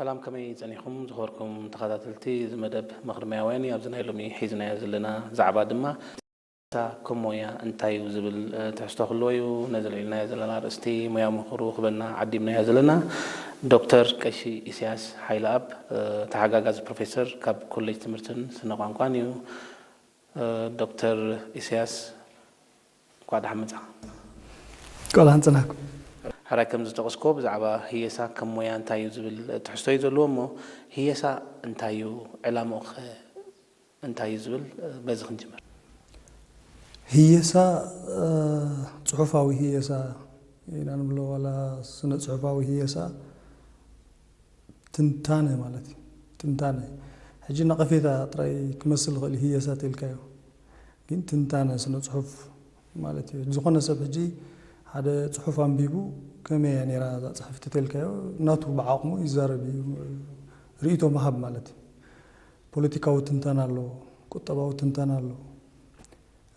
ሰላም፣ ከመይ ጸኒኹም ዝኸበርኩም ተኸታተልቲ እዚ መደብ ምኽሪ ሞያውያን እዩ። ኣብዚ ናይ ሎሚ ሒዝናዮ ዘለና ዛዕባ ድማ ህየሳ ከም ሞያ እንታይ እዩ ዝብል፣ እ፣ ትሕዝቶ ክህልዎ እዩ። ነዚ ልዒልናዮ ዘለና ኣርእስቲ ሞያዊ ምኽሩ ክበና ዓዲምናዮ ዘለና ዶክተር ቀሺ ኢሳያስ ሓይለኣብ፣ እ፣ ተሓጋጋዚ ፕሮፌሰር ካብ ኮሌጅ ትምህርትን ስነ ቋንቋን እዩ። እ፣ ዶክተር ኢሳያስ እንኳዕ ደሓን መጻኻ። እንኳዕ ደሓን ጸናሕኩም። ሕራይ ከም ዝጠቐስኩዎ ብዛዕባ ህየሳ ከም ሞያ እንታይ እዩ ዝብል ትሕዝቶ እዩ ዘለዎ እሞ ህየሳ እንታይ እዩ፣ ዕላምኡ ኸ እንታይ እዩ ዝብል በዚ ክንጅምር። ህየሳ፣ እ፣ ጽሑፋዊ ህየሳ ኢና ንብሎ ዋላ ስነ ጽሑፋዊ ህየሳ ትንታነ ማለት እዩ። ትንታነ ሕጂ ነቐፌታ ጥራይ ክመስል ይኽእል እዩ ህየሳ ተልካዮ፣ ግን ትንታነ ስነ ጽሑፍ ማለት እዩ። ዝኾነ ሰብ ሕጂ ሓደ ጽሑፍ ኣንቢቡ ከመይ እያ ነይራ እዛ ጽሕፍቲ ተልካዮ ናቱ ብዓቕሙ ይዛረብ እዩ። ርእይቶ ምሃብ ማለት እዩ። ፖለቲካዊ ትንተና ኣሎ፣ ቁጠባዊ ትንተና ኣሎ፣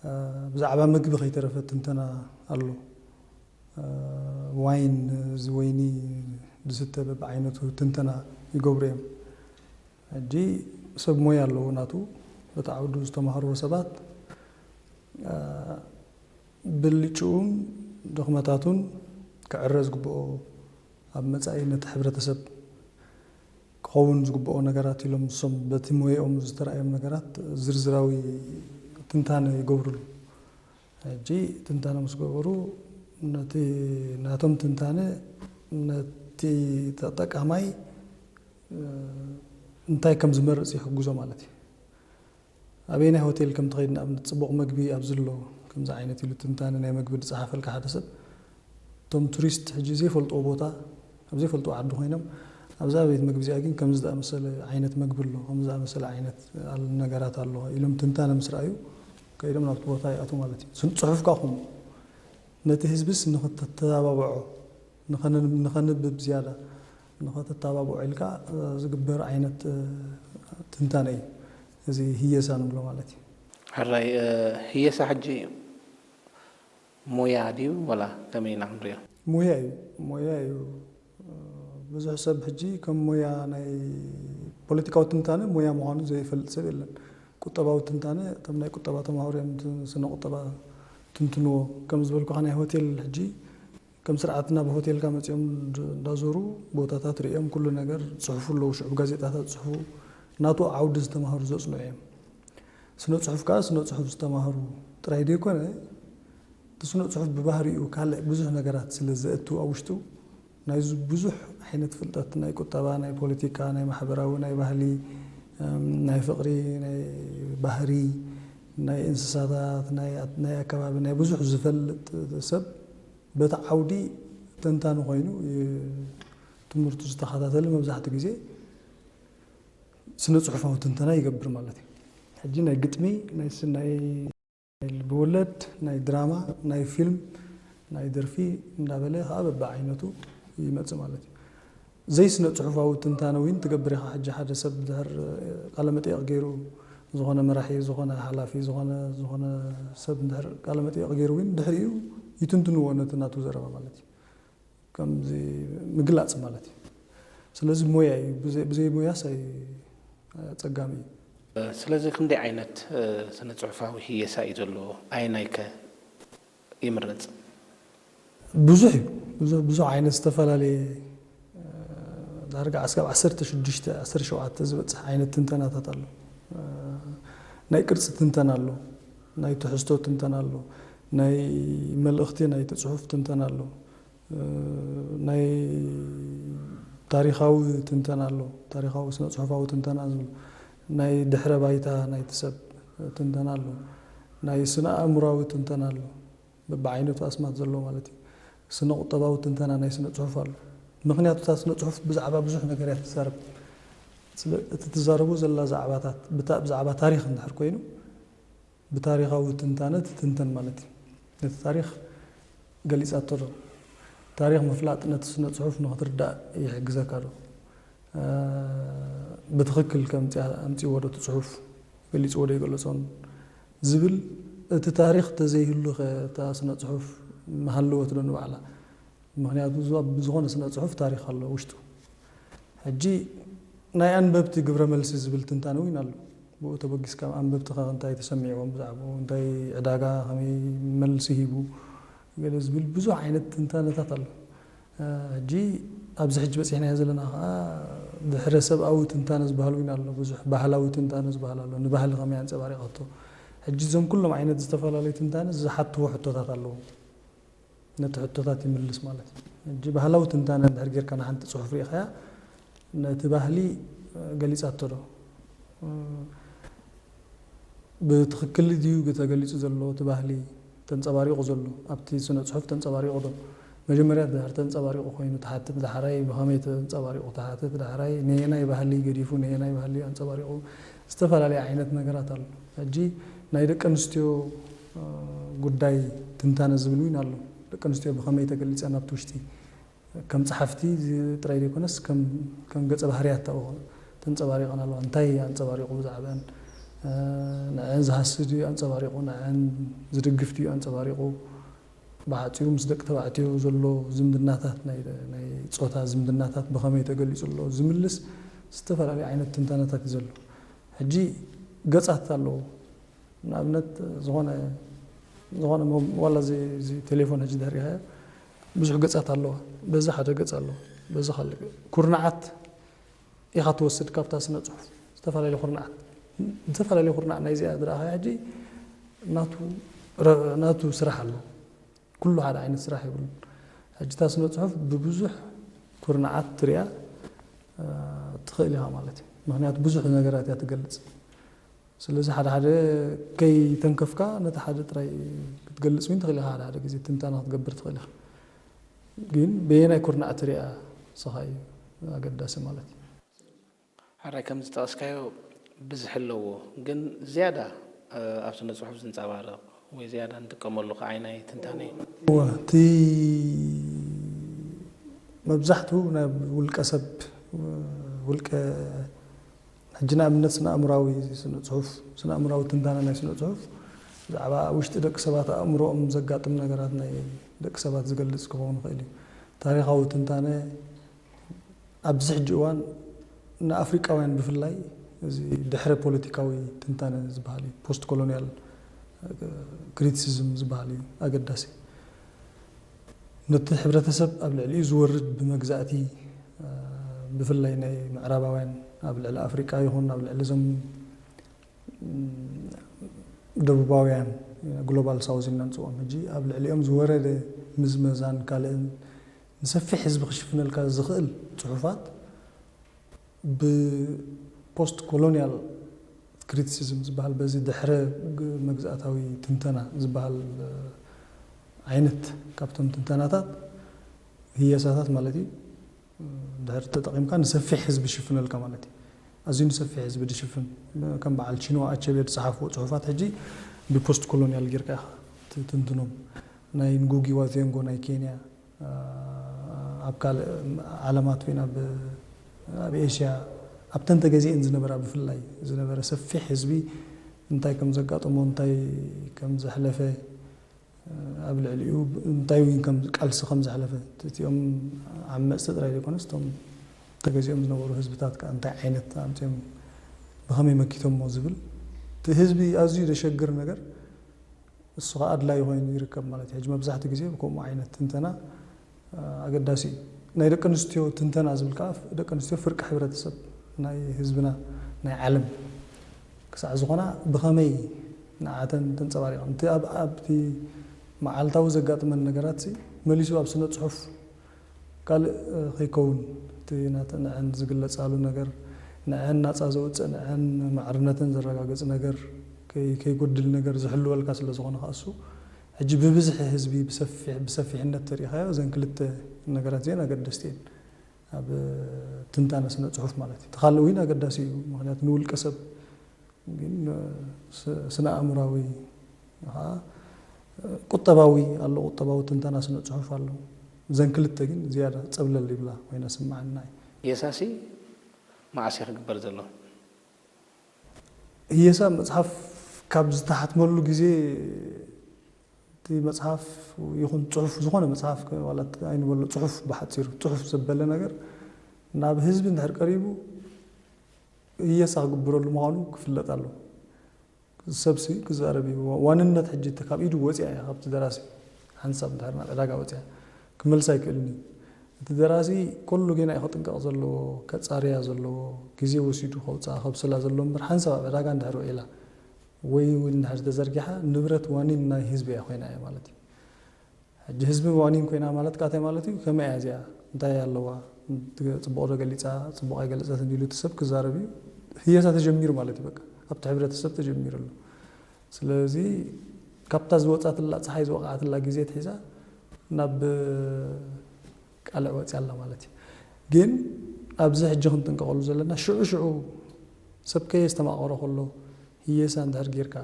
እ፣ ብዛዕባ ምግቢ ከይተረፈ ትንተና ኣሎ። እ፣ ዋይን፣ እዚ ወይኒ ዝስተ በብዓይነቱ ትንተና ይገብሩ እዮም። ሕጂ ሰብ ሞያ ኣለዎ ናቱ፣ በቲ ዓውዱ ዝተማህርዎ ሰባት፣ እ፣ ብልጭኡን ድኽመታቱን ክዕረ ዝግብኦ፣ ኣብ መጻኢ ነቲ ሕብረተሰብ ክኸውን ዝግብኦ ነገራት ኢሎም ንሶም በቲ ሞያኦም ዝተራእዮም ነገራት ዝርዝራዊ ትንታነ ይገብሩሉ። ሕጂ ትንታነ ምስ ገበሩ ነቲ ናቶም ትንታነ ነቲ ተጠቃማይ፣ እ፣ እንታይ ከም ዝመርጽ ይሕግዞ ማለት እዩ። ኣበየናይ ሆቴል ከም ትኸይድ ንኣብነት ጽቡቕ መግቢ ኣብዚ ኣሎ ከምዚ ዓይነት ኢሉ ትንታነ ናይ መግቢ ዝጸሓፈልካ ሓደ ሰብ፣ እቶም ቱሪስት ሕጂ ዘይፈልጥዎ ቦታ ኣብ ዘይፈልጥዎ ዓዲ ኮይኖም ኣብዛ ቤት መግቢ እዚኣ ግን ከምዚ ዝኣመሰለ ዓይነት መግቢ ኣሎ፣ ከምዚ ዝኣመሰለ ዓይነት ኣል-፣ ነገራት ኣሎ ኢሎም ትንታነ ምስ ረኣዩ ከይዶም ናብቲ ቦታ ይኣትዉ ማለት እዩ። ስነ ጽሑፍ ከኣ ከምኡ ነቲ ህዝብስ ንኽተተባብዖ ንኸነ-፣ ንኸንብብ ዝያዳ ንኸተተባብዖ ኢልካ፣ እ፣ ዝግበር ዓይነት፣ እ፣ ትንታነ እዩ። እዚ ህየሳ ንብሎ ማለት እዩ። ሕራይ፣ እ፣ ህየሳ ሕጂ ሞያ ድዩ ዋላ ከመይ ኢና ክንሪኦ? ሞያ እዩ፣ ሞያ እዩ። እ፣ ብዙሕ ሰብ ሕጂ ከም ሞያ ናይ ፖለቲካዊ ትንታነ ሞያ ምዃኑ ዘይፈልጥ ሰብ የለን። ቁጠባዊ ትንታነ እቶም ናይ ቁጠባ ተማሃሩ እዮም ት-፣ ስነ ቁጠባ ትንትንዎ። ከም ዝበልኩኻ ናይ ሆቴል ሕጂ ከም ስርዓት ናብ ሆቴልካ መጺኦም ድ-፣ እንዳዞሩ ቦታታት ርእዮም ኩሉ ነገር ጽሑፉ ኣለዉ። ሽዑ ጋዜጣታት ጽሑፉ ናቱ ዓውዲ ዝተማህሩ ዘጽንዑ እዮም። ስነ ጽሑፍ ከኣ ስነ ጽሑፍ ዝተማህሩ ጥራይ ደይኮነ፣ እቲ ስነ ጽሑፍ ብባህሪኡ ካልእ ብዙሕ ነገራት ስለ ዘእቱ ኣብ ውሽጡ፣ ናይ ዙ-፣ ብዙሕ ዓይነት ፍልጠት፣ ናይ ቁጠባ፣ ናይ ፖለቲካ፣ ናይ ማሕበራዊ፣ ናይ ባህሊ፣ እም፣ ናይ ፍቕሪ፣ ናይ ባህሪ፣ ናይ እንስሳታት፣ ናይ ኣት-፣ ናይ ኣከባቢ፣ ናይ ብዙሕ ዝፈልጥ ሰብ በቲ ዓውዲ ተንታኒ ኮይኑ ዩ-፣ ትምህርቱ ዝተኸታተለ መብዛሕትኡ ግዜ ስነ ጽሑፋዊ ትንተና ይገብር ማለት እዩ። ሕጂ ናይ ግጥሚ፣ ናይ ስ-፣ ናይ ልብወለድ፣ ናይ ድራማ፣ ናይ ፊልም፣ ናይ ደርፊ እንዳበለ ከኣ በብዓይነቱ ይመጽእ ማለት እዩ። ዘይስነ ጽሑፋዊ ትንታነ እውን ትገብር ኢኻ። ሕጂ ሓደ ሰብ እንድሕር ቃለ መጠየቕ ገይሩ፣ ዝኾነ መራሒ፣ ዝኾነ ሓላፊ፣ ዝኾነ፣ ዝኾነ ሰብ እንድሕር ቃለ መጠየቕ ገይሩ እውን ድሕሪኡ ይትንትንዎ ነቲ ናቱ ዘረባ ማለት እዩ። ከምዚ ምግላጽ ማለት እዩ። ስለዚ ሞያ እዩ። ብዘይ፣ ብዘይ ሞያስ ኣይ-፣ ኣጸጋሚ እዩ። ስለዚ ክንደይ ዓይነት፣ እ፣ ስነ ጽሑፋዊ ህየሳ እዩ ዘሎ? ኣየናይ ከ ይምረጽ? ብዙሕ እዩ። ብዙሕ፣ ብዙሕ ዓይነት ዝተፈላለየ፣ እ፣ ዳርጋ ኣስጋብ ዓሰርተ ሽዱሽተ፣ ዓሰርተ ሸውዓተ ዝበጽሕ ዓይነት ትንተናታት ኣሎ። እ፣ ናይ ቅርጺ ትንተና ኣሎ፣ ናይ ትሕዝቶ ትንተና ኣሎ፣ ናይ መልእኽቲ ናይቲ ጽሑፍ ትንተና ኣሎ፣ እ፣ ናይ ታሪኻዊ ትንተና ኣሎ፣ ታሪኻዊ ስነ ጽሑፋዊ ትንተና ዝብል፣ ናይ ድሕረ ባይታ ናይቲ ሰብ ትንተና ኣሎ፣ ናይ ስነ ኣእምሮኣዊ ትንተና ኣሎ። በብዓይነቱ ኣስማት ዘለዎ ማለት እዩ። ስነ ቁጠባዊ ትንተና ናይ ስነ ጽሑፍ ኣሎ። ምኽንያቱ እታ ስነ ጽሑፍ ብዛዕባ ብዙሕ ነገር እያ ትዛረብ። ስለ እቲ ትዛረቦ ዘላ ዛዕባታት ብታ-፣ ብዛዕባ ታሪኽ እንድሕር ኮይኑ ብታሪኻዊ ትንታነ ትትንተን ማለት እዩ። ነቲ ታሪኽ ገሊጻቶ ዶ? ታሪኽ ምፍላጥ ነቲ ስነ ጽሑፍ ንኽትርዳእ ይሕግዘካ ዶ? እ፣ ብትኽክል ከምጽኣ-፣ ኣምጺእዎ ዶ እቲ ጽሑፍ? ገሊጽዎ ዶ ኣይገለጾን? ዝብል እቲ ታሪኽ ተዘይህሉ ኸ እታ ስነ ጽሑፍ ምሃለወት ዶ ንባዕላ? ምኽንያቱ ዝ-፣ ኣብ ዝኾነ ስነ ጽሑፍ ታሪኽ ኣሎ ውሽጡ። ሕጂ ናይ ኣንበብቲ ግብረ መልሲ ዝብል ትንታነ እውን ኣሎ። ብኡ ተበጊስካ ኣንበብቲ ከ እንታይ ተሰሚዕዎም፣ ብዛዕባኡ እንታይ ዕዳጋ ከመይ መልሲ ሂቡ፣ ገለ ዝብል ብዙሕ ዓይነት ትንታነታት ኣሎ። ሕጂ ኣብዚ ሕጂ በፂሕናዮ ዘለና ከዓ ድሕረ ሰብኣዊ ትንታነ ዝበሃል እውን ኣሎ። ብዙሕ ባህላዊ ትንታነ ዝበሃል ኣሎ። ንባህሊ ከመይ ኣንፀባሪቐቶ። ሕጂ እዞም ኩሎም ዓይነት ዝተፈላለዩ ትንታነ ዝሓትዎ ሕቶታት ኣለዉ። ነቲ ሕቶታት ይምልስ ማለት እዩ። ሕጂ ባህላዊ ትንታነ እንድሕር ጌርካ ንሓንቲ ፅሑፍ ሪኢኻያ፣ ነቲ ባህሊ ገሊፃቶ ዶ? ብትኽክል ድዩ ተገሊፁ ዘሎ እቲ ባህሊ ተንፀባሪቑ ዘሎ ኣብቲ ስነ ፅሑፍ ተንፀባሪቑ ዶ? መጀመርያ ድሕር ተንፀባሪቑ ኮይኑ ትሓትት፣ ዳሕራይ ብኸመይ ተንፀባሪቑ ትሓትት፣ ዳሕራይ ነየናይ ባህሊ ገዲፉ ነየናይ ባህሊ ኣንፀባሪቑ፣ ዝተፈላለየ ዓይነት ነገራት ኣሎ። ሕጂ ናይ ደቂ ኣንስትዮ ጉዳይ ትንታነ ዝብል እውን ኣሎ። ደቂ ኣንስትዮ ብኸመይ ተገሊፀን ኣብቲ ውሽጢ ከም ጸሓፍቲ ጥራይ ዘይኮነስ ከም ገጸ ባህርያት ኣብኡ ተንጸባሪቐን ኣለዋ። እንታይ ኣንጸባሪቑ ብዛዕባን? ንዐን ዝሃሲ ድዩ ኣንጸባሪቑ? ንዐን ዝድግፍ ድዩ ኣንጸባሪቑ? ብሓጺሩ ምስ ደቂ ተባዕትዮ ዘሎ ዝምድናታት፣ ናይ ጾታ ዝምድናታት ብኸመይ ተገሊጹ ኣሎ ዝምልስ ዝተፈላለየ ዓይነት ትንተነታት እዩ ዘሎ። ሕጂ ገጻት ኣለዎ። ንኣብነት ዝኾነ ዝኾነ ዋላ እዚ ቴሌፎን ሕጂ ድሕሪኻ ብዙሕ ገጻት ኣለዋ። በዚ ሓደ ገጽ ኣለዋ፣ በዚ ካልእ ኩርናዓት ኢኻ ትወስድ ካብታ ስነ ጽሑፍ። ዝተፈላለዩ ኩርናዓት፣ ዝተፈላለዩ ኩርናዕ ናይዚኣ ዝረኣኻ ሕጂ ናቱ ስራሕ ኣለዎ። ኩሉ ሓደ ዓይነት ስራሕ የብሉን። ሕጂ እታ ስነ ጽሑፍ ብብዙሕ ኩርናዓት ትሪኣ ትኽእል ኢኻ ማለት እዩ። ምክንያቱ ብዙሕ ነገራት እያ ትገልጽ። ስለዚ ሓደ ሓደ ከይተንከፍካ ነቲ ሓደ ጥራይ ክትገልጽ እውን ትኽእል ኢኻ። ሓደ ሓደ ግዜ ትንተና ክትገብር ትኽእል ኢኻ። ግን በየናይ ኩርናዕ ትሪኣ ንስኻ እዩ ኣገዳሲ ማለት እዩ። ሓራይ ከም ዝጠቐስካዮ ብዝሒ ኣለዎ፣ ግን ዝያዳ ኣብ ስነ ጽሑፍ ዝንጸባረቕ ወይ ዝያዳ ንጥቀመሉ ከዓይናይ ትንታነ እዩ። እወ፣ እቲ መብዛሕትኡ ናብ ውልቀ ሰብ፣ ውልቀ ሕጂ ንኣብነት ስነ ኣእምራዊ ስነ ጽሑፍ፣ ስነ ኣእምራዊ ትንታነ ናይ ስነ ጽሑፍ ብዛዕባ ውሽጢ ደቂ ሰባት ኣእምሮኦም ዘጋጥም ነገራት ናይ ደቂ ሰባት ዝገልጽ ክኸውን ይኽእል እዩ። ታሪኻዊ ትንታነ ኣብዚ ሕጂ እዋን ንኣፍሪቃውያን ብፍላይ እዚ ድሕረ ፖለቲካዊ ትንታነ ዝበሃል እዩ፣ ፖስት ኮሎኒያል ክሪቲሲዝም ዝበሃል እዩ ኣገዳሲ። ነቲ ሕብረተሰብ ኣብ ልዕሊኡ ዝወርድ ብመግዛእቲ ብፍላይ ናይ ምዕራባውያን ኣብ ልዕሊ ኣፍሪቃ ይኹን ኣብ ልዕሊ እዞም ደቡባውያን ግሎባል ሳውዝ ኢልና ንፅውዖም ሕጂ ኣብ ልዕሊኦም ዝወረደ ምዝመዛን ካልእን ንሰፊሕ ህዝቢ ክሽፍነልካ ዝኽእል ፅሑፋት ብፖስት ኮሎኒያል ክሪቲሲዝም ዝበሃል በዚ ድሕረ መግዛእታዊ ትንተና ዝበሃል ዓይነት ካብቶም ትንተናታት ህየሳታት ማለት እዩ ድሕር ተጠቒምካ ንሰፊሕ ህዝቢ ይሽፍነልካ ማለት እዩ። ኣዝዩ ንሰፊሕ ህዝቢ ዝሽፍን ከም በዓል ቺንዋ ኣቸቤ ዝፀሓፍዎ ፅሑፋት ሕጂ ብፖስት ኮሎኒያል ጌርካ ኢኻ ትትንትኖም። ናይ ንጉጊ ዋ ዜንጎ ናይ ኬንያ ኣብ ካልእ ዓለማት ወይ ናብ ኣብ ኤሽያ ኣብተን ተገዚኤን ዝነበራ ብፍላይ ዝነበረ ሰፊሕ ህዝቢ እንታይ ከም ዘጋጠሞ እንታይ ከም ዘሕለፈ ኣብ ልዕሊኡ እንታይ እውን ከም ቃልሲ ከም ዘሕለፈ እቲኦም ዓመፅቲ ጥራይ ዘይኮነስ እቶም ተገዚኦም ዝነበሩ ህዝብታት ከዓ እንታይ ዓይነት ኣምፅኦም ብኸመይ መኪቶሞ ዝብል እቲ ህዝቢ ኣዝዩ ዘሸግር ነገር እሱ ከዓ ኣድላይ ኮይኑ ይርከብ ማለት እዩ። ሕጂ መብዛሕትኡ ግዜ ብከምኡ ዓይነት ትንተና ኣገዳሲ እዩ። ናይ ደቂ ኣንስትዮ ትንተና ዝብል ከዓ ደቂ ኣንስትዮ ፍርቂ ሕብረተሰብ ናይ ህዝብና ናይ ዓለም ክሳዕ ዝኾና ብኸመይ ንዓተን ተንፀባሪቐን እቲ ኣብቲ መዓልታዊ ዘጋጥመን ነገራት መሊሱ ኣብ ስነ ፅሑፍ ካልእ ከይከውን እቲ ንዐን ዝግለፃሉ ነገር ንዐን ናፃ ዘውፅእ ንዐን ማዕርነተን ዘረጋግፅ ነገር ከይጎድል ነገር ዝሕልወልካ ስለ ዝኾነ ከኣ እሱ ሕጂ ብብዝሒ ህዝቢ ብሰፊሕነት ተሪኢኻዮ እዘን ክልተ ነገራት እዚአን ኣገደስቲ እየን ኣብ ትንታነ ስነ ፅሑፍ ማለት እዩ። ተኻልእ እውን ኣገዳሲ እዩ ምክንያቱ ንውልቀ ሰብ ግን ስነ ኣእምራዊ ቁጠባዊ ኣሎ ቁጠባዊ ትንተና ስነ ፅሑፍ ኣሎ። እዘን ክልተ ግን ዝያዳ ፀብለል ይብላ ኮይና ስምዓና እዩ። ህየሳሲ መዓስ እዩ ክግበር ዘሎ? ህየሳ መፅሓፍ ካብ ዝተሓትመሉ ግዜ እቲ መፅሓፍ ይኹን ፅሑፍ ዝኾነ መፅሓፍ ዋላ ኣይንበሎ ፅሑፍ ብሓፂሩ ፅሑፍ ዘበለ ነገር ናብ ህዝቢ እንድሕር ቀሪቡ ህየሳ ክግበረሉ ምዃኑ ክፍለጥ ኣለዎ። ሰብሲ ክዛረብ እዩ። ዋንነት ሕጂ እቲ ካብ ኢዱ ወፂኣ እያ፣ ካብቲ ደራሲ ሓንሳብ እንድሕር ናብ ዕዳጋ ወፂኣ ክመልሳ ኣይክእልን እዩ። እቲ ደራሲ ኩሉ ጌና እዩ ክጥንቀቕ ዘለዎ፣ ከፃርያ ዘለዎ፣ ግዜ ወሲዱ ከውፅኣ ከብስላ ዘለዎ እምበር ሓንሳብ ኣብ ዕዳጋ እንድሕር ውዒላ ወይ እውን እንድሕር ተዘርጊሓ ንብረት ዋኒን ናይ ህዝቢ እያ ኮይና እያ ማለት እዩ። ሕጂ ህዝቢ ዋኒን ኮይና ማለት ካታይ ማለት እዩ? ከመይ እያ እዚኣ? እንታይ ኣለዋ? ጽቡቕ ዶ ገሊጻ? ጽቡቕ ኣይገለጸትን ኢሉ እቲ ሰብ ክዛረብ እዩ። ህየሳ ተጀሚሩ ማለት እዩ። በቃ ኣብቲ ሕብረተሰብ ተጀሚሩ ኣሎ። ስለዚ ካብታ ዝወጻትላ፣ ጸሓይ ዝወቕዓትላ ግዜ ትሒዛ ናብ ቃልዕ ወጺኣ ኣላ ማለት እዩ። ግን ኣብዚ ሕጂ ክንጥንቀቐሉ ዘለና ሽዑ ሽዑ ሰብ ከየስተማቐሮ ከሎ ህየሳ እንድሕር ጌርካ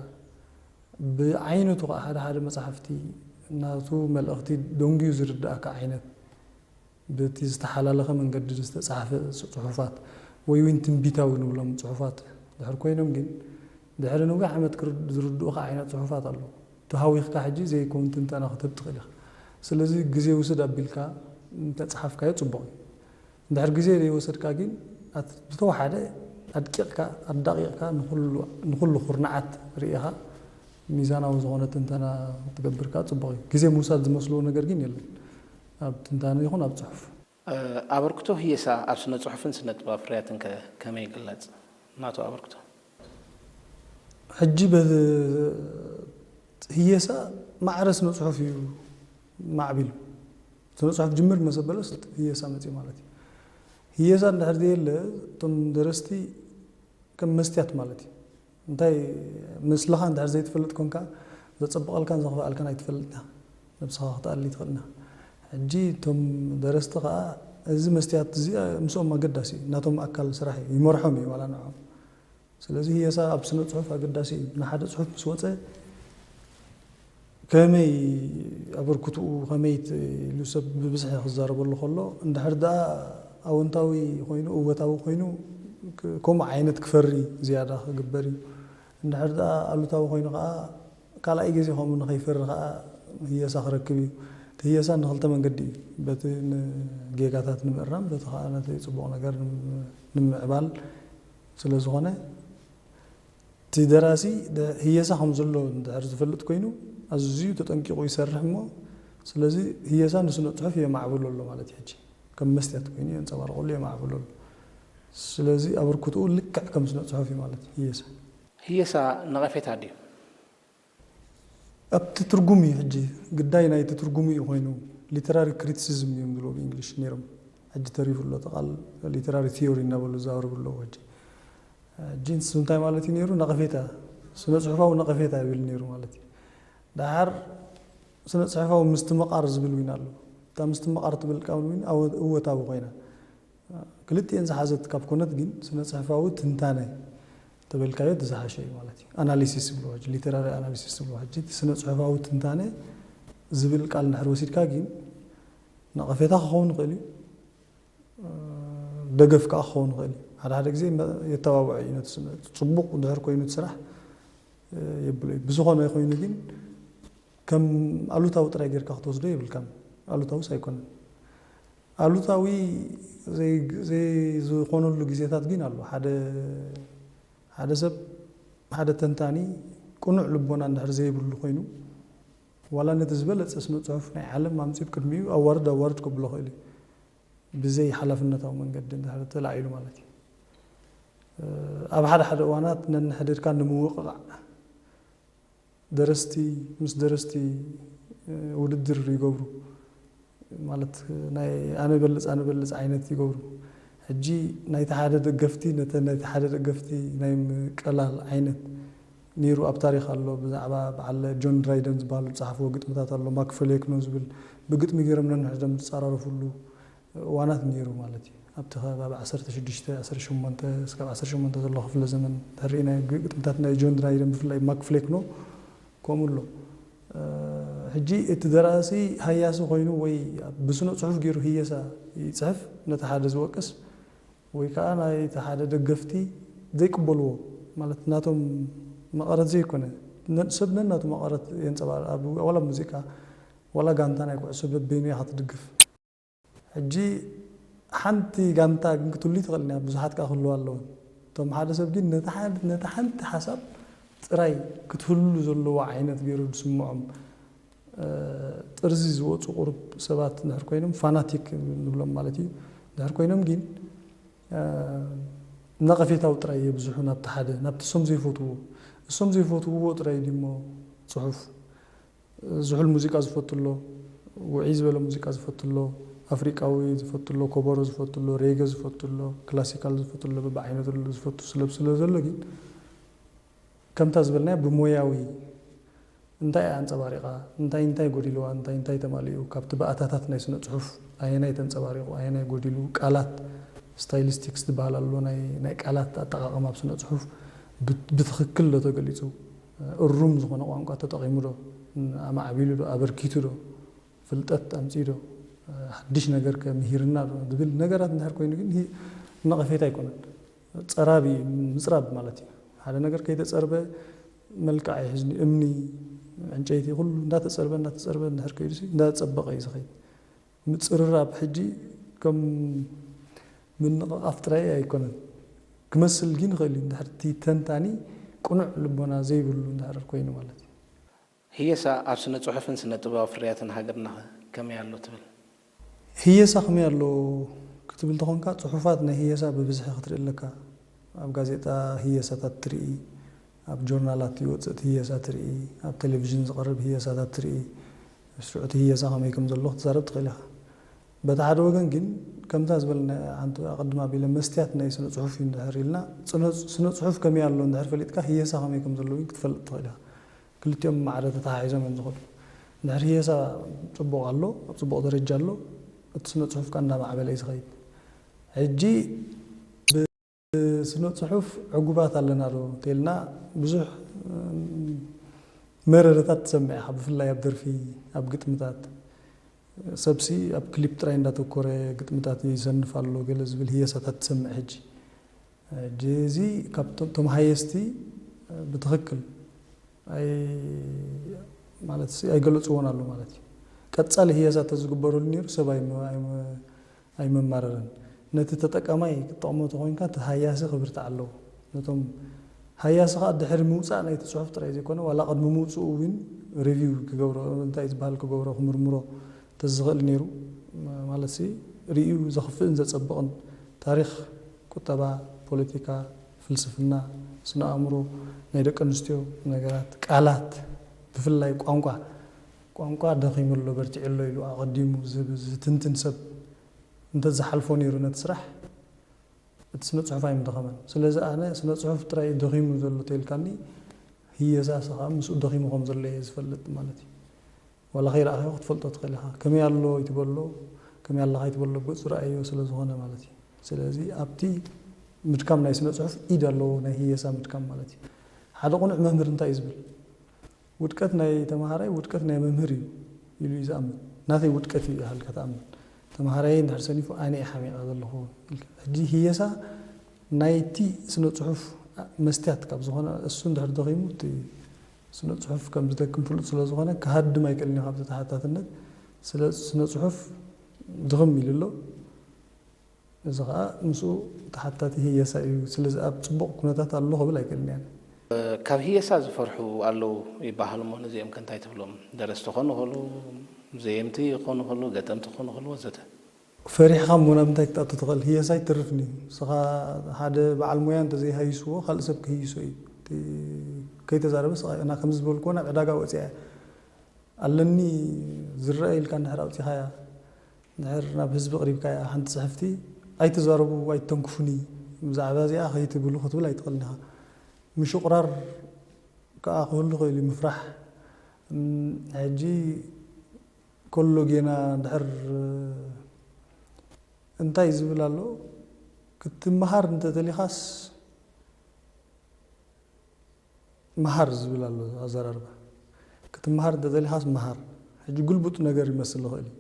ብዓይነቱ ከዓ ሓደ ሓደ መጻሕፍቲ ናቱ መልእኽቲ ደንጉዩ ዝርድኣካ ዓይነት በቲ ዝተሓላለኸ መንገዲ ዝተጻሕፈ ጽሑፋት ወይ እውን ትንቢታዊ ንብሎም ጽሑፋት ድሕር ኮይኖም ግን ድሕሪ ነዊሕ ዓመት ክርድ- ዝርድኡኻ ዓይነት ጽሑፋት ኣሎ። ተሃዊኽካ ሕጂ ዘይከውን ትንተና ክትህብ ትኽእል ኢኻ። ስለዚ ግዜ ውስድ ኣቢልካ እንተጸሓፍካዮ ጽቡቕ እዩ። እንድሕር ግዜ ዘይወሰድካ ግን ኣት- ዝተወሓደ ኣድቂቕካ ኣዳቂቕካ ንኹሉ ንኹሉ ኩርናዓት ርኢኻ ሚዛናዊ ዝኾነ ትንተና ክትገብር ከኣ ጽቡቕ እዩ። ግዜ ምውሳድ ዝመስሎ ነገር ግን የለን ኣብ ትንታነ ይኹን ኣብ ጽሑፍ። ኣበርክቶ ህየሳ ኣብ ስነ ጽሑፍን ስነ ጥበብ ፍርያትን ከ ከመይ ይግለጽ? ናቱ ኣበርክቶ። ሕጂ በ ህየሳ ማዕረ ስነ ጽሑፍ እዩ ማዕቢሉ። ስነ ጽሑፍ ጅምር መሰበለስ ህየሳ መጽእ ማለት እዩ። ህየሳ እንድሕር ዘየለ እቶም ደረስቲ ከም መስትያት ማለት እዩ። እንታይ ምስልኻ እንድሕር ዘይትፈልጥ ኮንካ ዘጸብቐልካን ዘኽፍኣልካን ኣይትፈልጥና ነብስኻ ክትኣሊ ትኽእልና። ሕጂ እቶም ደረስቲ ከዓ እዚ መስትያት እዚ ምስኦም ኣገዳሲ እዩ። ናቶም ኣካል ስራሕ እዩ። ይመርሖም እዩ ዋላ ንዕኦም። ስለዚ ህየሳ ኣብ ስነ ጽሑፍ ኣገዳሲ እዩ። ንሓደ ጽሑፍ ምስ ወጸ ከመይ ኣበርክትኡ ከመይ ት- ኢሉ ሰብ ብብዝሒ ክዛረበሉ ከሎ እንድሕር ደኣ ኣወንታዊ ኮይኑ እወታዊ ኮይኑ ክ- ከምኡ ዓይነት ክፈሪ ዝያዳ ክግበር እዩ። እንድሕር ደኣ ኣሉታዊ ኮይኑ ከዓ ካልኣይ ግዜ ከምኡ ንኸይፈሪ ከዓ ህየሳ ክረክብ እዩ። እቲ ህየሳ ንክልተ መንገዲ እዩ። በቲ ንጌጋታት ንምእራም በቲ ከዓ ነቲ ፅቡቕ ነገር ንም- ንምዕባል ስለ ዝኾነ እቲ ደራሲ ደ- ህየሳ ከም ዘሎ እንድሕር ዝፈልጥ ኮይኑ ኣዝዩ ተጠንቂቑ ይሰርሕ እሞ ስለዚ ህየሳ ንስነ ፅሑፍ የማዕብሎ ኣሎ ማለት እዩ። ሕጂ ከም መስትያት ኮይኑ የንፀባርቐሉ የማዕብሎ ኣሎ። ስለዚ ኣበርክትኡ ልክዕ ከም ስነ ፅሑፍ እዩ ማለት እዩ ህየሳ። ህየሳ ነቐፌታ ድዩ? ኣብቲ ትርጉም እዩ ሕጂ ግዳይ ናይቲ ትርጉሙ እዩ ኮይኑ ሊተራሪ ክሪቲሲዝም እዮም ዝብሎ ብእንግሊሽ ነይሮም። ሕጂ ተሪፉ ኣሎ እቲ ቃል ሊተራሪ ቲዮሪ እናበሉ ዝዛረቡ ኣለዉ። ሕጂ ሕጂ ንሱ እንታይ ማለት እዩ ነይሩ? ነቐፌታ፣ ስነ ጽሑፋዊ ነቐፌታ ይብል ነይሩ ማለት እዩ። ደሓር ስነ ጽሑፋዊ ምስትምቓር ዝብል እውን ኣሎ። እታ ምስትምቓር ትብል ቃል እውን ኣወ- እወታዊ ኮይና ክልቲኤን ዝሓዘት ካብ ኮነት ግን ስነ ጽሕፋዊ ትንታነ ተበልካዮ እቲ ዝሓሸ እዩ ማለት እዩ። ኣናሊሲስ ዝብልዎ ሕጂ ሊተራሪ ኣናሊሲስ ዝብልዎ ሕጂ እቲ ስነ ጽሑፋዊ ትንታነ ዝብል ቃል እንድሕር ወሲድካ ግን ነቐፌታ ክኸውን ይኽእል እዩ፣ ደገፍ ከዓ ክኸውን ይኽእል እዩ። ሓደ ሓደ ግዜ መ- የተባብዖ እዩ ነቲ ስነ- ጽቡቕ እንድሕር ኮይኑ እቲ ስራሕ የብሎ እዩ። ብዝኾነ ኮይኑ ግን ከም ኣሉታዊ ጥራይ ጌርካ ክትወስዶ የብልካን። ኣሉታዊስ ኣይኮነን። ኣሉታዊ ዘይዝኾነሉ ግዜታት ግን ኣሎ። ሓደ ሰብ ሓደ ተንታኒ ቅኑዕ ልቦና እንድሕር ዘይብሉ ኮይኑ ዋላ ነቲ ዝበለፀ ስነ ፅሑፍ ናይ ዓለም ኣምፂኡ ቅድሚኡ ኣዋርድ ኣዋርድ ከብሎ ክእል እዩ። ብዘይ ሓላፍነታዊ መንገዲ እንድሕር ተላዒሉ ማለት እዩ። ኣብ ሓደ ሓደ እዋናት ነንሕድድካ ንምውቕቓዕ ደረስቲ ምስ ደረስቲ ውድድር ይገብሩ ማለት ናይ ኣነ በልፅ ኣነ በልፅ ዓይነት ይገብሩ። ሕጂ ናይቲ ሓደ ደገፍቲ ነተ ናይቲ ሓደ ደገፍቲ ናይ ምቅላል ዓይነት ነይሩ ኣብ ታሪኽ ኣሎ። ብዛዕባ በዓል ጆን ድራይደን ዝበሃሉ ዝፀሓፍዎ ግጥምታት ኣሎ። ማክፈሌክኖ ዝብል ብግጥሚ ገይሮም ነንሕድሕዶም ዝፀራረፉሉ እዋናት ነይሩ ማለት እዩ። ኣብቲ ከባቢ ዓሰርተ ሽዱሽተ ዓሰርተ ሸሞንተ እስካብ ዓሰርተ ሸሞንተ ዘሎ ክፍለ ዘመን እንተሪእናዮ ግጥምታት ናይ ጆን ድራይደን ብፍላይ ማክፍሌክኖ ከምኡ ኣሎ። ሕጂ እቲ ደራሲ ሃያሲ ኮይኑ ወይ ብስነ ፅሑፍ ገይሩ ህየሳ ይፅሕፍ ነቲ ሓደ ዝወቅስ ወይ ከዓ ናይቲ ሓደ ደገፍቲ ዘይቅበልዎ ማለት ናቶም መቐረት ዘይኮነ ሰብ ነናቱ መቐረት የንፀባርቕ። ኣብ ዋላ ሙዚቃ ዋላ ጋንታ ናይ ኩዕሶ በበይኑ ኢኻ ትድግፍ። ሕጂ ሓንቲ ጋንታ ግን ክትህሉ ትኽእል እያ፣ ብዙሓት ከኣ ክህልዋ ኣለወን። እቶም ሓደ ሰብ ግን ነታ ሓድ-፣ ነታ ሓንቲ ሓሳብ ጥራይ ክትህሉ ዘለዎ ዓይነት ገይሩ ዝስምዖም፣ እ፣ ጥርዚ ዝወጹ ቁሩብ ሰባት እንድሕር ኮይኖም፣ ፋናቲክ ንብሎም ማለት እዩ፣ እንድሕር ኮይኖም ግን፣ እ፣ ነቐፌታዊ ጥራይ የብዝሑ ናብቲ ሓደ፣ ናብቲ እሶም ዘይፈትውዎ። እሶም ዘይፈትውዎ ጥራይ ድሞ ጽሑፍ ዝሑል ሙዚቃ ዝፈቱ ኣሎ፣ ውዕይ ዝበለ ሙዚቃ ዝፈቱ ኣሎ፣ ኣፍሪቃዊ ዝፈቱ ኣሎ፣ ኮቦሮ ዝፈቱ ኣሎ፣ ሬገ ዝፈቱ ኣሎ፣ ክላሲካል ዝፈቱ ኣሎ፣ በብዓይነቱ ኣሎ ዝፈቱ ስለብ ስለ ዘሎ ግን ከምታ ዝበልናዮ ብሞያዊ እንታይ እያ ኣንጸባሪቓ፣ እንታይ እንታይ ጎዲልዋ፣ እንታይ እንታይ ተማሊኡ፣ ካብቲ ብኣታታት ናይ ስነ ጽሑፍ ኣየናይ ተንጸባሪቑ፣ ኣየናይ ጎዲሉ፣ ቃላት፣ ስታይሊስቲክስ ዝበሃል ኣሎ፣ ናይ ናይ ቃላት ኣጠቓቕማ ኣብ ስነ ጽሑፍ ብት-፣ ብትኽክል ዶ ተገሊጹ፣ እሩም ዝኾነ ቋንቋ ተጠቒሙ ዶ፣ ኣማዕቢሉ ዶ፣ ኣበርኪቱ ዶ፣ ፍልጠት ኣምጺኡ ዶ፣ ሓድሽ ነገር ከ ምሂርና ዶ ዝብል ነገራት እንድሕር ኮይኑ ግን ሂ-፣ ነቐፌታ ኣይኮነን። ጸራቢ እዩ፣ ምጽራብ ማለት እዩ። ሓደ ነገር ከይተጸርበ መልክዕ ኣይሕዝን እዩ። እምኒ፣ ዕንጨይቲ፣ ኩሉ እንዳተጸርበ፣ እንዳተጸርበ እንድሕር ከይዱሲ፣ እንዳጸበቐ እዩ ዝኸይድ። ምጽርራብ ሕጂ ከም ምንቕቓፍ ጥራይ ኣይኮነን። ክመስል ግን ይኽእል እዩ። እንድሕር እቲ ተንታኒ ቅኑዕ ልቦና ዘይብሉ እንድሕር ኮይኑ ማለት እዩ። ህየሳ ኣብ ስነ ጽሑፍን ስነ ጥበባዊ ፍርያትን ሃገርና ከ ከመይ ኣሎ ትብል? ህየሳ ከመይ ኣሎ ክትብል ተኾንካ፣ ጽሑፋት ናይ ህየሳ ብብዝሒ ክትርኢ ኣለካ። ኣብ ጋዜጣ ህየሳታት ትርኢ፣ ኣብ ጆርናላት ይወጽእ ህየሳ ትርኢ፣ ኣብ ቴሌቪዥን ዝቐርብ ህየሳታት ትርኢ። ስርዑት ህየሳ ከመይ ከም ዘሎ ክትዛረብ ትኽእል ኢኻ። በቲ ሓደ ወገን ግን፣ ከምታ ዝበልና ሓንቲ ኣቐድም ኣቢለ መስትያት ናይ ስነ ጽሑፍ እዩ እንድሕር ኢልና፣ ጽነ-፣ ስነ ጽሑፍ ከመይ ኣሎ እንድሕር ፈሊጥካ፣ ህየሳ ከመይ ከም ዘሎ እውን ክትፈልጥ ትኽእል ኢኻ። ክልቲኦም ማዕረ ተተሓሒዞም እዮም ዝኸዱ። እንድሕር ህየሳ ጽቡቕ ኣሎ፣ ኣብ ጽቡቕ ደረጃ ኣሎ፣ እቲ ስነ ጽሑፍ ከኣ እናማዕበለ እዩ ዝኸይድ። ሕጂ ብስነ ጽሑፍ ዕጉባት ኣለና ዶ እንተኢልና፣ ብዙሕ፣ እም፣ መረረታት ትሰምዕ ኢኻ፣ ብፍላይ ኣብ ደርፊ፣ ኣብ ግጥምታት። ሰብሲ ኣብ ክሊፕ ጥራይ እንዳተኮረ ግጥምታት ይሰንፍ ኣሎ፣ ገለ ዝብል ህየሳታት ትሰምዕ ሕጂ። ሕጂ እዚ ካብቶም፣ እቶም ሃየስቲ ብትኽክል ኣይ-፣ ማለት ሲ-፣ ኣይገለጽዎን ኣሎ ማለት እዩ። ቀጻሊ ህየሳ ተዝግበረሉ ነይሩ ሰብ ኣይመ-፣ ኣይመ-፣ ኣይመማረረን። ነቲ ተጠቃማይ ክትጠቕሞ ተኾይንካ፣ እቲ ሃያሲ ክብርትዕ ኣለዎ። ነቶም ሃያሲ ኸኣ ድሕሪ ምውጻእ ናይቲ ጽሑፍ ጥራይ ዘይኮነ፣ ዋላ ቅድሚ ምውጽኡ እውን ሪቪው ክገብሮ፣ እንታይ ዝበሃል ክገብሮ፣ ክምርምሮ ተዝኽእል ነይሩ። ማለትሲ ርእዩ ዘኽፍእን ዘጸብቕን ታሪኽ፣ ቁጠባ፣ ፖለቲካ፣ ፍልስፍና፣ ስነ ኣእምሮ፣ ናይ ደቂ ኣንስትዮ ነገራት፣ ቃላት፣ ብፍላይ ቋንቋ፣ ቋንቋ ደኺሙ ኣሎ፣ በርቲዑ ኣሎ ኢሉ ኣቐዲሙ ዝብ-፣ ዝትንትን ሰብ እንተዝሓልፎ ነይሩ ነቲ ስራሕ፣ እቲ ስነ ጽሑፍ ኣይምደኸመን። ስለዚ ኣነ ስነ ጽሑፍ ጥራይ ደኺሙ ዘሎ ተልካኒ፣ ህየሳ ኸኣ ምስኡ ደኺሙ ከም ዘሎ እየ ዝፈልጥ ማለት እዩ። ዋላ ከይረኣኻዮ ክትፈልጦ ትኽእል ኢኻ። ከመይ ኣሎ ይትበሎ፣ ከመይ ኣለኻ ይትበሎ፣ ገጹ ረኣዮ ስለ ዝኾነ ማለት እዩ። ስለዚ ኣብቲ ምድካም ናይ ስነ ጽሑፍ ኢድ ኣለዎ፣ ናይ ህየሳ ምድካም ማለት እዩ። ሓደ ቅኑዕ መምህር እንታይ እዩ ዝብል? ውድቀት ናይ ተምሃራይ ውድቀት ናይ መምህር እዩ ኢሉ እዩ ዝኣምን። ናተይ ውድቀት እዩ ኢኻ ኢልካ ትኣምን። ተምሃራይ እንድሕር ሰኒፉ ኣነ እየ ሓሚቐ ዘለኹ ኢልካ። ሕጂ ህየሳ ናይቲ ስነ ጽሑፍ መስትያት ካብ ዝኾነ፣ እሱ እንድሕር ደኺሙ እቲ ስነ ጽሑፍ ከም ዝደክም ፍሉጥ ስለ ዝኾነ ክሃድም ኣይክእልን እዩ ካብቲ ተሓታትነት። ስለ ስነ ጽሑፍ ድኽም ኢሉ ኣሎ። እዚ ኸኣ ምስኡ ተሓታቲ ህየሳ እዩ። ስለዚ ኣብ ጽቡቕ ኩነታት ኣሎ ክብል ኣይክእልን እየ። ካብ ህየሳ ዝፈርሑ ኣለዉ ይበሃሉ እሞ፣ ነዚኦም ከ እንታይ ትብሎም? ደረስቲ ክኾኑ ይኽእሉ፣ ዘየምቲ ክኾኑ ይኽእሉ፣ ገጠምቲ ክኾኑ ይኽእሉ፣ ወዘተ። ፈሪሕኻ እሞ ናብ እንታይ ክትኣቱ ትኽእል? ህየሳ ኣይትርፍን እዩ። ንስኻ ሓደ በዓል ሞያ እንተዘይሃይስዎ፣ ካልእ ሰብ ክህይሶ እዩ። እቲ ከይተዛረበ ስቓይ፣ እና ከምዚ ዝበልክዎ ናብ ዕዳጋ ወጺኣ እያ። ኣለኒ ዝረአ ኢልካ እንድሕር ኣውጺኻያ፣ እንድሕር ናብ ህዝቢ ኣቕሪብካያ ሓንቲ ጽሕፍቲ፣ "ኣይትዛረቡ፣ ኣይትተንክፉኒ፣ ብዛዕባ እዚኣ ከይትብሉ" ክትብል ኣይትኽእልን ኢኻ። ምሽቑራር ከኣ ክህሉ ይኽእል እዩ፣ ምፍራሕ። እም፣ ሕጂ ከሎ ጌና እንድሕር እንታይ ዝብል ኣሎ? ክትመሃር እንተደሊኻስ መሃር ዝብል ኣሎ ኣዘራርባ። ክትመሃር እንተደሊኻስ መሃር። ሕጂ ግልቡጥ ነገር ይመስል ይኽእል እዩ።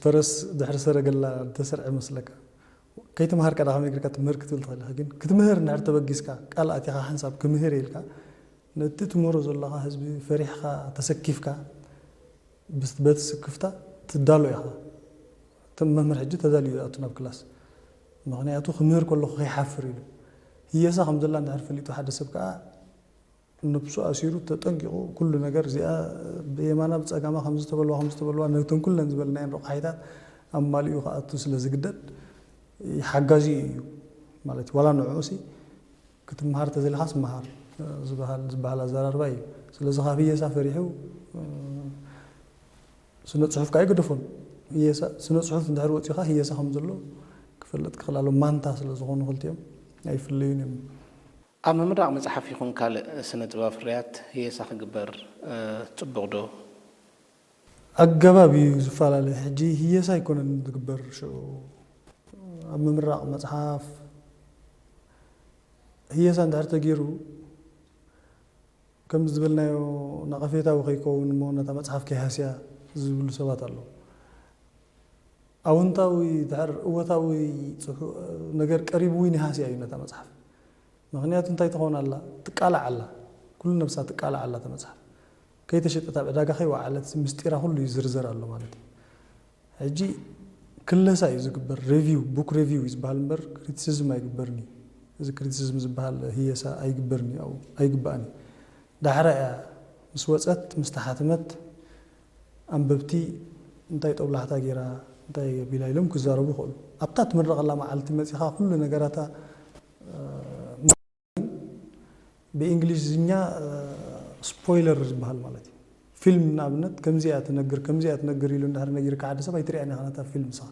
ፈረስ ድሕሪ ሰረገላ ዝተሰርዐ ይመስለካ። ከይተምሃርካ ዳ ከመይ ጌርካ ትምህር ክትብል ትኽእል ኢኻ። ግን ክትምህር እንድሕር ተበጊስካ፣ ቃል ኣቲኻ ሓንሳብ ክምህር ኢልካ፣ ነቲ ትምህሮ ዘለኻ ህዝቢ ፈሪሕካ፣ ተሰኪፍካ፣ ብስ-፣ በቲ ስክፍታ ትዳሎ ኢኻ። እቶም መምህር ሕጂ ተዳልዩ ይኣቱ ናብ ክላስ። ምኽንያቱ ክምህር ከለኹ ከይሓፍር ኢሉ። ህየሳ ከም ዘላ እንድሕር ፈሊጡ ሓደ ሰብ ከዓ ነብሱ ኣሲሩ ተጠንቂቑ ኩሉ ነገር እዚኣ ብየማና ብጸጋማ ከም ዝተበልዋ ከም ዝተበልዋ ነቶም ኩለን ዝበልናየን ረቑሓይታት ኣማሊኡ ክኣቱ ስለ ዝግደድ ሓጋዚ እዩ ማለት እዩ። ዋላ ንዕኡ ሲ ክትመሃር ተዘሊኻስ መሃር ዝበሃል ዝበሃል ኣዘራርባ እዩ። ስለዚ ካብ ህየሳ ፈሪሑ ስነ ጽሑፍ ከዓ ይገደፎን። ህየሳ ስነ ጽሑፍ እንድሕር ወጺኻ ህየሳ ከም ዘሎ ክፈልጥ ክኽእል ኣሎ። ማንታ ስለ ዝኾኑ ክልቲኦም ኣይፍለዩን እዮም። ኣብ ምምራቕ መጽሓፍ ይኹን ካልእ ስነ ጥበባዊ ፍርያት ህየሳ ክግበር ጽቡቕ ዶ? ኣገባብ እዩ ዝፈላለ። ሕጂ ህየሳ ኣይኮነን ዝግበር ሽዑ ኣብ ምምራቕ መጽሓፍ ህየሳ እንድሕር ተገይሩ ከም ዝበልናዮ ነቐፌታዊ ከይከውን እሞ ነታ መጽሓፍ ከይሃስያ ዝብሉ ሰባት ኣለዉ። ኣውንታዊ ድሕር እወታዊ ነገር ቀሪቡ እውን ይሃስያ እዩ ነታ መጽሓፍ። ምኽንያቱ እንታይ ትኸውን ኣላ? ትቃላዕ ኣላ። ኩሉ ነብሳ ትቃላዕ ኣላ እታ መጽሓፍ። ከይተሸጠት ኣብ ዕዳጋ ከይወዓለት ምስጢራ ኩሉ ይዝርዘር ኣሎ ማለት እዩ። ሕጂ ክለሳ እዩ ዝግበር። ሪቪው፣ ቡክ ሪቪው እዩ ዝበሃል እምበር ክሪቲሲዝም ኣይግበርን እዩ። እዚ ክሪቲሲዝም ዝበሃል ህየሳ ኣይግበርን እዩ፣ ኣብኡ ኣይግባእን እዩ። ዳሕራ እያ ምስ ወጸት ምስ ተሓተመት ኣንበብቲ እንታይ ጦብላሕታ ገይራ እንታይ ኣቢላ ኢሎም ክዛረቡ ይኽእሉ። ኣብታ ትምረቐላ መዓልቲ መጺኻ ኩሉ ነገራታ ብእንግሊዝኛ ስፖይለር ዝበሃል ማለት እዩ። ፊልም ንኣብነት ከምዚኣ ትነግር ከምዚኣ ትነግር ኢሉ እንድሕር ነጊርካ ሓደ ሰብ ኣይትሪኣን ኢኻ ነታ ፊልም ንስኻ።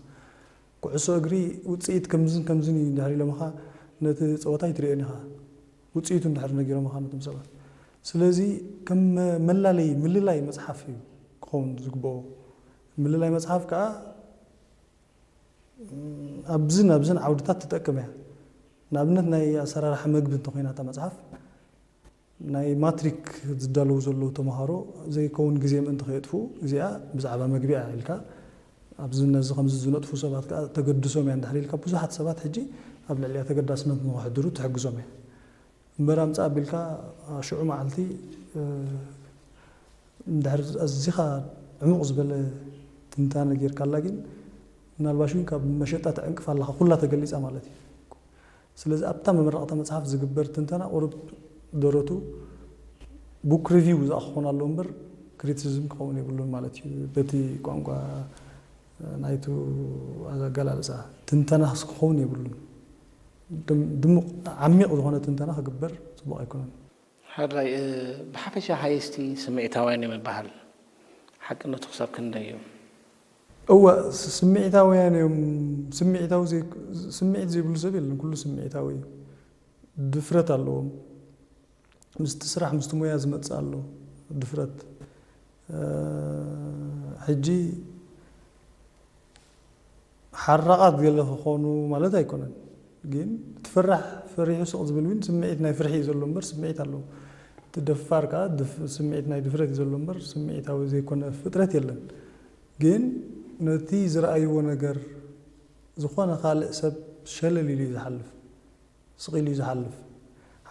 ኩዕሶ እግሪ ውፅኢት ከምዝን ከምዝን እዩ እንድሕር ኢሎምኻ ነቲ ፀወታ ኣይትሪኦን ኢኻ ውፅኢቱ እንድሕር ነጊሮምኻ ነቶም ሰባት። ስለዚ ከም መላለይ ምልላይ መፅሓፍ እዩ ክኸውን ዝግብኦ። ምልላይ መፅሓፍ ከዓ ኣብዝን ኣብዝን ዓውድታት ትጠቅም እያ። ንኣብነት ናይ ኣሰራርሓ መግቢ እንተኮይና እታ መፅሓፍ ናይ ማትሪክ ዝዳለዉ ዘለዉ ተምሃሮ ዘይከውን ግዜ ምእንቲ ከየጥፍኡ እዚኣ ብዛዕባ መግቢ እያ ኢልካ ኣብዚ ነዚ ከምዚ ዝነጥፉ ሰባት ከዓ ተገድሶም እያ እንድሕር ኢልካ ብዙሓት ሰባት ሕጂ ኣብ ልዕሊያ ተገዳስነት ንክሕድሩ ትሕግዞም እያ። እምበር ኣምፅእ ኣቢልካ ሽዑ መዓልቲ እንድሕር ኣዚኻ ዕሙቕ ዝበለ ትንታነ ጌርካላ ግን ምናልባሽ እውን ካብ መሸጣ ተዕንቅፍ ኣለኻ ኩላ ተገሊፃ ማለት እዩ። ስለዚ ኣብታ መመረቕታ መፅሓፍ ዝግበር ትንተና ቁሩብ ደረቱ ቡክ ሪቪው ዝኣ ክኾን ኣለዎ እምበር ክሪቲሲዝም ክኸውን የብሉን ማለት እዩ። በቲ ቋንቋ ናይቱ ኣገላልፃ ትንተና ክኸውን የብሉን። ድሙቕ ዓሚቕ ዝኾነ ትንተና ክግበር ፅቡቕ ኣይኮነን። ሓራይ ብሓፈሻ ሃየስቲ ስምዒታውያን እዮም ይበሃል። ሓቅነቱ ክሳብ ክንደይ እዩ? እወ ስምዒታውያን እዮም። ስምዒታዊ ስምዒት ዘይብሉ ሰብ የለን። ኩሉ ስምዒታዊ እዩ። ድፍረት ኣለዎም። ምስቲ ስራሕ ምስቲ ሞያ ዝመፅእ ኣሎ ድፍረት። ሕጂ ሓራቓት ገለ ክኾኑ ማለት ኣይኮነን። ግን እቲ ፈራሕ ፈሪሑ ስቕ ዝብል እውን ስምዒት ናይ ፍርሒ እዩ ዘሎ እምበር ስምዒት ኣለዎ። እቲ ደፋር ከዓ ስምዒት ናይ ድፍረት እዩ ዘሎ እምበር ስምዒታዊ ዘይኮነ ፍጥረት የለን። ግን ነቲ ዝረኣይዎ ነገር ዝኾነ ካልእ ሰብ ሸለል ኢሉ እዩ ዝሓልፍ። ስቕ ኢሉ እዩ ዝሓልፍ።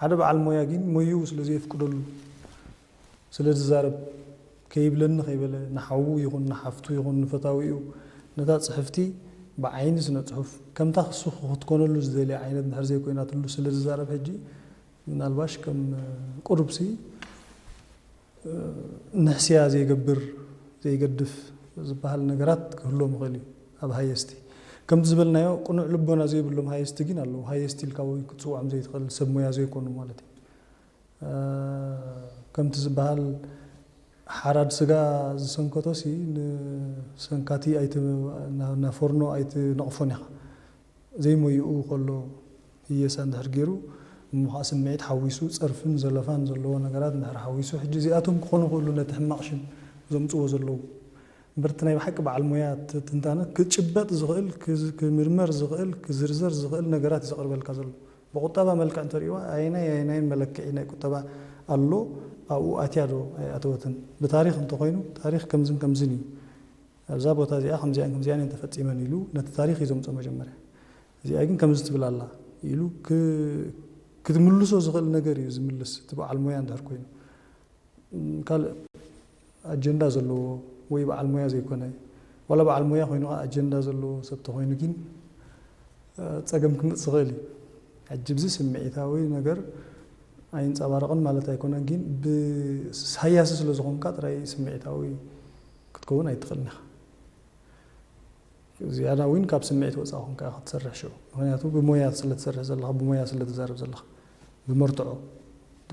ሓደ በዓል ሞያ ግን ሞይኡ ስለ ዘየፍቅደሉ ስለ ዝዛረብ ከይብለኒ ከይበለ ንሓዉ ይኹን ንሓፍቱ ይኹን ንፈታዊኡ ነታ ፅሕፍቲ ብዓይኒ ስነ ፅሑፍ ከምታ ክሱ ክትኮነሉ ዝደልያ ዓይነት እንድሕር ዘይኮይናትሉ ስለ ዝዛረብ ሕጂ ምናልባሽ ከም ቁሩብሲ ንሕስያ ዘይገብር ዘይገድፍ ዝበሃል ነገራት ክህልዎም ይኽእል እዩ። ኣብ ሃየስቲ ከምቲ ዝበልናዮ ቅኑዕ ልቦና ዘይብሎም ሃየስቲ ግን ኣለዉ። ሃየስቲ ኢልካ ወይ ክትፅውዖም ዘይትኽእል ሰብ ሞያ ዘይኮኑ ማለት እዩ። ከምቲ ዝበሃል ሓራድ ስጋ ዝሰንከቶ ሲ ንሰንካቲ ኣይት- ና- ናፎርኖ ኣይትነቕፎን ኢኻ። ዘይሞይኡ ከሎ ህየሳ እንድሕር ገይሩ እሞ ከዓ ስምዒት ሓዊሱ ፀርፍን ዘለፋን ዘለዎ ነገራት እንድሕር ሓዊሱ ሕጂ እዚኣቶም ክኾኑ ክእሉ ነቲ ሕማቕ ሽም ዘምፅዎ ዘለዉ እምበር እቲ ናይ ብሓቂ በዓል ሞያ እቲ ትንታነ ክጭበጥ ዝኽእል ክዝ- ክምርመር ዝኽእል ክዝርዘር ዝኽእል ነገራት እዩ ዘቕርበልካ ዘሎ። ብቁጠባ መልክዕ እንተሪእዋ ኣየናይ ኣየናይን መለክዒ ናይ ቁጠባ ኣሎ ኣብኡ ኣትያ ዶ ኣይኣተወትን? ብታሪክ እንተኮይኑ ታሪክ ከምዝን ከምዝን እዩ ኣብዛ ቦታ እዚኣ ከምዚኣን ከምዚኣን እየን ተፈፂመን ኢሉ ነቲ ታሪክ እዩ ዘምፅኦ መጀመርያ። እዚኣ ግን ከምዚ ትብል ኣላ ኢሉ ክትምልሶ ዝኽእል ነገር እዩ ዝምልስ እቲ በዓል ሞያ እንድሕር ኮይኑ። ካልእ ኣጀንዳ ዘለዎ ወይ በዓል ሞያ ዘይኮነ ዋላ በዓል ሞያ ኮይኑ ከዓ ኣጀንዳ ዘለዎ ሰብ ተኮይኑ ግን ጸገም ክምፅእ ዝኽእል እዩ። ሕጂ ብዚ ስምዒታዊ ነገር ኣይንፀባረቕን ማለት ኣይኮነን፣ ግን ብሃያሲ ስለ ዝኾንካ ጥራይ ስምዒታዊ ክትከውን ኣይትኽእልን ኢኻ። ዝያዳ እውን ካብ ስምዒት ወፃእ ኮንካ ክትሰርሕ ሽዑ፣ ምክንያቱ ብሞያ ስለ ትሰርሕ ዘለኻ፣ ብሞያ ስለ ትዛረብ ዘለኻ፣ ብመርትዖ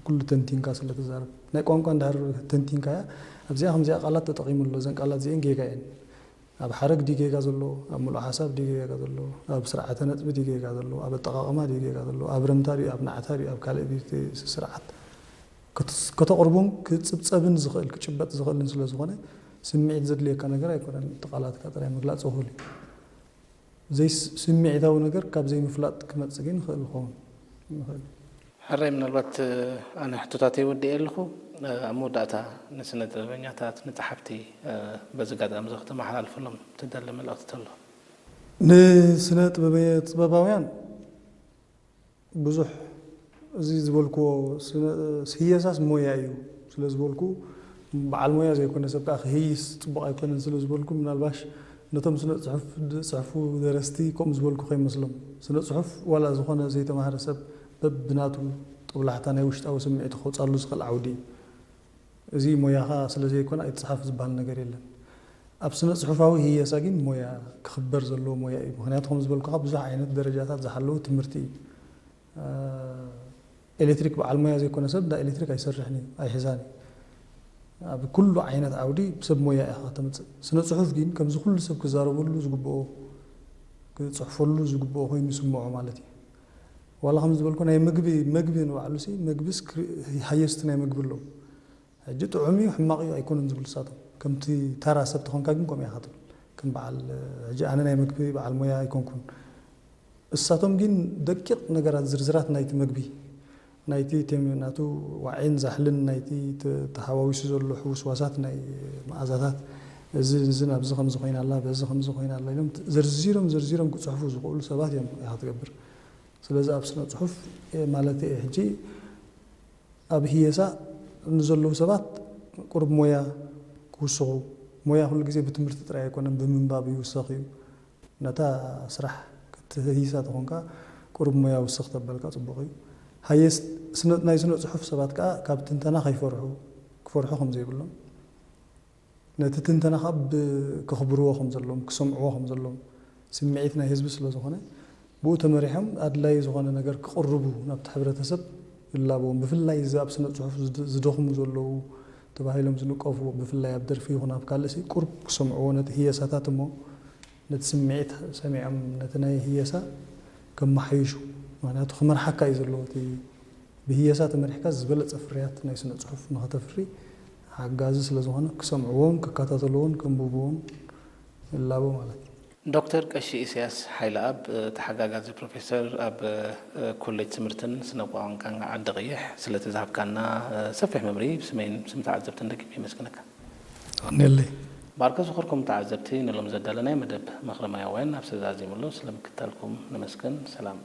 ኩሉ ተንቲንካ ስለ ትዛረብ። ናይ ቋንቋ እንድሕር ተንቲንካያ ኣብዚኣ ከምዚኣ ቃላት ተጠቒሙ ኣሎ፣ እዘን ቃላት እዚአን ጌጋ እየን፣ ኣብ ሓረግ ድዩ ጌጋ ዘሎ፣ ኣብ ምሉእ ሓሳብ ድዩ ጌጋ ዘሎ፣ ኣብ ስርዓተ ነጥቢ ድዩ ጌጋ ዘሎ፣ ኣብ ኣጠቓቕማ ድዩ ጌጋ ዘሎ፣ ኣብ ረምታ ድዩ፣ ኣብ ናዕታ ድዩ፣ ኣብ ካልእ ቤት ስርዓት ከተቕርቦን ክጽብጸብን ዝኽእል ክጭበጥ ዝኽእልን ስለ ዝኾነ ስምዒት ዘድልየካ ነገር ኣይኮነን። እቲ ቃላትካ ጥራይ ምግላጽ እኹል እዩ። ዘይስምዒታዊ ነገር ካብ ዘይምፍላጥ ክመጽእ ግን ይኽእል ይኸውን ይኽእል። ሕራይ ምናልባት ኣነ ሕቶታተይ ወዲኤ ኣለኹ። ኣብ መወዳእታ ንስነ ጥበበኛታት ንጸሓፍቲ በዚ ኣጋጣሚ እዚ ክተመሓላልፈሎም ትደሊ መልእኽቲ ተሎ? ንስነ ጥበባውያን ብዙሕ እዚ ዝበልክዎ ህየሳስ ሞያ እዩ ስለ ዝበልኩ በዓል ሞያ ዘይኮነ ሰብ ከዓ ክህይስ ፅቡቕ ኣይኮነን ስለ ዝበልኩ ምናልባሽ ነቶም ስነ ፅሑፍ ዝፅሕፉ ደረስቲ ከምኡ ዝበልኩ ከይመስሎም። ስነ ፅሑፍ ዋላ ዝኾነ ዘይተማሃረ ሰብ በብናቱ ጦብላሕታ ናይ ውሽጣዊ ስምዒቱ ከውፃሉ ዝኽእል ዓውዲ እዩ። እዚ ሞያኻ ስለ ዘይኮነ ኣይትፅሓፍ ዝበሃል ነገር የለን። ኣብ ስነ ፅሑፋዊ ህየሳ ግን ሞያ ክኽበር ዘለዎ ሞያ እዩ። ምክንያቱ ከም ዝበልኩኻ ብዙሕ ዓይነት ደረጃታት ዝሓለዉ ትምህርቲ እዩ። ኤሌክትሪክ በዓል ሞያ ዘይኮነ ሰብ እንዳ ኤሌክትሪክ ኣይሰርሕን እዩ፣ ኣይሕዛን እዩ። ኣብ ኩሉ ዓይነት ዓውዲ ሰብ ሞያ ኢኻ ተምፅእ። ስነ ፅሑፍ ግን ከምዚ ኩሉ ሰብ ክዛረበሉ ዝግብኦ ክፅሕፈሉ ዝግብኦ ኮይኑ ይስምዖ ማለት እዩ። ዋላ ከም ዝበልኩ ናይ ምግቢ መግቢ ንባዕሉ ሲ መግብስ ሃየስቲ ናይ ምግቢ ኣለዉ። ሕጂ ጥዑም እዩ ሕማቕ እዩ ኣይኮነን ዝብሉ ንሳቶም። ከምቲ ተራ ሰብ ተኾንካ ግን ከምኡ ኢኻ ትብል። ከም በዓል ሕጂ ኣነ ናይ መግቢ በዓል ሞያ ኣይኮንኩን። እሳቶም ግን ደቂቕ ነገራት ዝርዝራት ናይቲ መግቢ ናይቲ ቴም ናቱ ዋዒን ዛሕልን ናይቲ ተሃዋዊሱ ዘሎ ሕውስዋሳት ናይ መኣዛታት እዚ እዚ ናብዚ ከምዚ ኮይና ኣላ በዚ ከምዚ ኮይና ኣላ ኢሎም ዘርዚሮም ዘርዚሮም ክፅሕፉ ዝኽእሉ ሰባት እዮም ኢኻ ትገብር። ስለዚ ኣብ ስነ ፅሑፍ ማለት ሕጂ ኣብ ህየሳ ንዘለዉ ሰባት ቁሩብ ሞያ ክውስኹ፣ ሞያ ኩሉ ግዜ ብትምህርቲ ጥራይ ኣይኮነን ብምንባብ ይውሰኽ እዩ። ነታ ስራሕ ክትህይሳ ተኾንካ ቁሩብ ሞያ ውስኽ ተበልካ ፅቡቕ እዩ። ሃየስት ናይ ስነ ፅሑፍ ሰባት ከዓ ካብ ትንተና ከይፈርሑ ክፈርሑ ከም ዘይብሎም ነቲ ትንተና ካብ ክኽብርዎ ከም ዘለዎም ክሰምዕዎ ከም ዘለዎም ስምዒት ናይ ህዝቢ ስለ ዝኾነ ብኡ ተመሪሖም ኣድላዪ ዝኾነ ነገር ክቕርቡ ናብቲ ሕብረተሰብ ይላበዎም። ብፍላይ እዚ ኣብ ስነ ፅሑፍ ዝደኽሙ ዘለዉ ተባሂሎም ዝንቀፉ ብፍላይ ኣብ ደርፊ ይኹን ኣብ ካልእ ቁሩብ ክሰምዕዎ ነቲ ህየሳታት እሞ ነቲ ስምዒት ሰሚዖም ነቲ ናይ ህየሳ ከመሓይሹ ምክንያቱ ክመርሓካ እዩ ዘለዎ እቲ ብህየሳ ተመሪሕካ ዝበለፀ ፍርያት ናይ ስነ ፅሑፍ ንኸተፍሪ ሓጋዚ ስለ ዝኾነ ክሰምዕዎን ክከታተልዎን ከንብብዎን ይላቦ ማለት እዩ። ዶክተር ቀሺ ኢሳያስ ሓይለኣብ ተሓጋጋዚ ፕሮፌሰር ኣብ ኮሌጅ ትምህርትን ስነ ቋንቋን ዓዲ ቀይሕ ስለቲ ዝሃብካና ሰፊሕ መብርሂ ብስመይን ስም ተዓዘብትን ደጊም የመስግነካ። ኣነለይ ባርከ ዝኸርኩም ተዓዘብቲ ንሎም ዘዳለናይ መደብ ምኽሪ ማያውያን ኣብ ሰዛዚምሉ ስለምክታልኩም ነመስግን። ሰላም።